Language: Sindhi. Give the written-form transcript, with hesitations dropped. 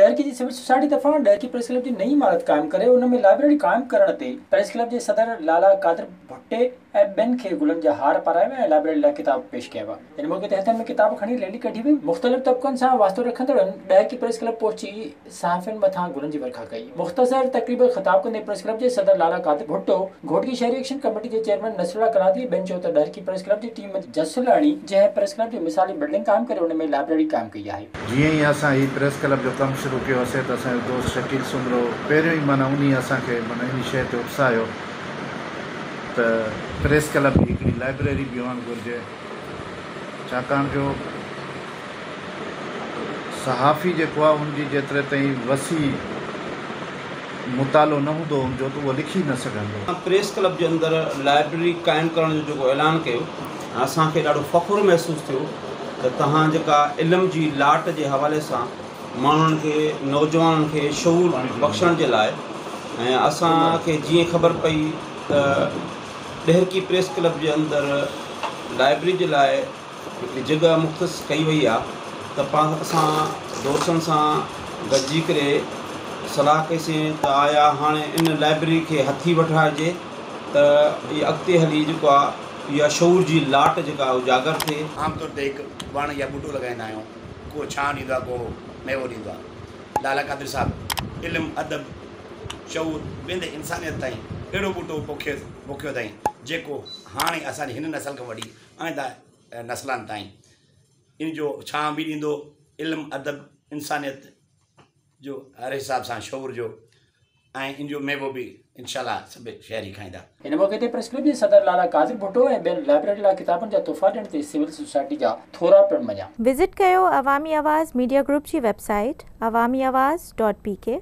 ڏهرڪي جي سول سوسائٽي طرفان ڏهرڪي پريس ڪلب جي نئين عمارت قائم ڪري ان ۾ لائبريري قائم ڪرڻ تي پريس ڪلب جي صدر لالا قادر ڀٽي ۽ ٻين کي گلن جا هار پارايا ويا ۽ لائبريري لاء ڪتاب پيش ڪيا ويا. ان موقعي تي هٿن ۾ ڪتاب کڻي ريلي ڪڍي وئي. مختلف طبقن سان واسطو رکندڙن ڏهرڪي پريس ڪلب پهچي صحافين مٿان گلن جي ورکا ڪئي. مختصر تقريب کي خطاب ڪندي پريس ڪلب جي صدر لالا قادر ڀٽو، گهوٽڪي شهري ايڪشن ڪميٽي جي چيئرمين نصرالله قلاتي ۽ ٻين چيو ته ڏهرڪي پريس ڪلب جي ٽيم جس لهڻي جنهن پريس ڪلب جي مثالي بلڊنگ قائم ڪري ان ۾ لائبريري قائم ڪئي آهي. جيئن ئي اسان هي پريس ڪلب جو ڪم شروع ڪيوسي ته اسان جو دوست شڪيل سومرو پهريون ئي معنيٰ انهي اسان کي معنيٰ انهي شيء تي اتساهيو ته پريس ڪلب جي هڪڙي لائبريري به هئڻ گهرجي ڇاڪاڻ جو صحافي جيڪو آهي ان جي جيتري تائين وسيع مطالعو نه هوندو ان جو ته اهو لکي نه سگهندو. پريس ڪلب جي اندر لائبريري قائم ڪرڻ جو جيڪو اعلان ڪيو اسان کي ڏاڍو فخر محسوس ٿيو ته توهان جيڪا علم جي لاٽ جي حوالي سان ماڻهن کي نوجوانن کي شعور بخشڻ جي لاء ۽ اسان کي جيئن خبر پئي ته ڏهرڪي پريس ڪلب جي اندر لائبريري جي لاء هڪڙي جڳهه مختص ڪئي وئي آ ته پاڻ اسان دوستن سان گڏجي ڪري صلاح ڪئي سين ته آيا هاڻي ان لائبريري کي هٿي وٺرائجي ته اها اڳتي هلي جيڪو آ اها شعور جي لاٽ جيڪا اجاگر ٿئي. عام طور تي هڪ وڻ يا ٻوٽو لڳائيندا آهيون، ڪو ڇانو ڏيندو آهي، ڪو ميوو ڏيندو آهي. لالا قادر صاحب علم، ادب، شعور ويندي انسانيت تائين اهڙو ٻوٽو پوکيو پوکيو اٿائين، جيڪو هاڻي اسان جي هن نسل کان وٺي آئنده نسلن تائين ان جو ڇانو به ڏيندو، علم، ادب، انسانيت جو هر حساب سان شعور جو ۽ ان جو ميوو به انشاء الله سڀ شهري کائيندا. ان موقعي تي پريس ڪلب جي صدر لالا قادر ڀٽو ۽ ٻين لائبريري لاء ڪتابن جا تحفا ڏيڻ تي سول سوسائٽي جا ٿورا پڻ مڃيا. وزٽ ڪيو عوامي آواز ميڊيا گروپ جي web site Awami Awaz dot P K.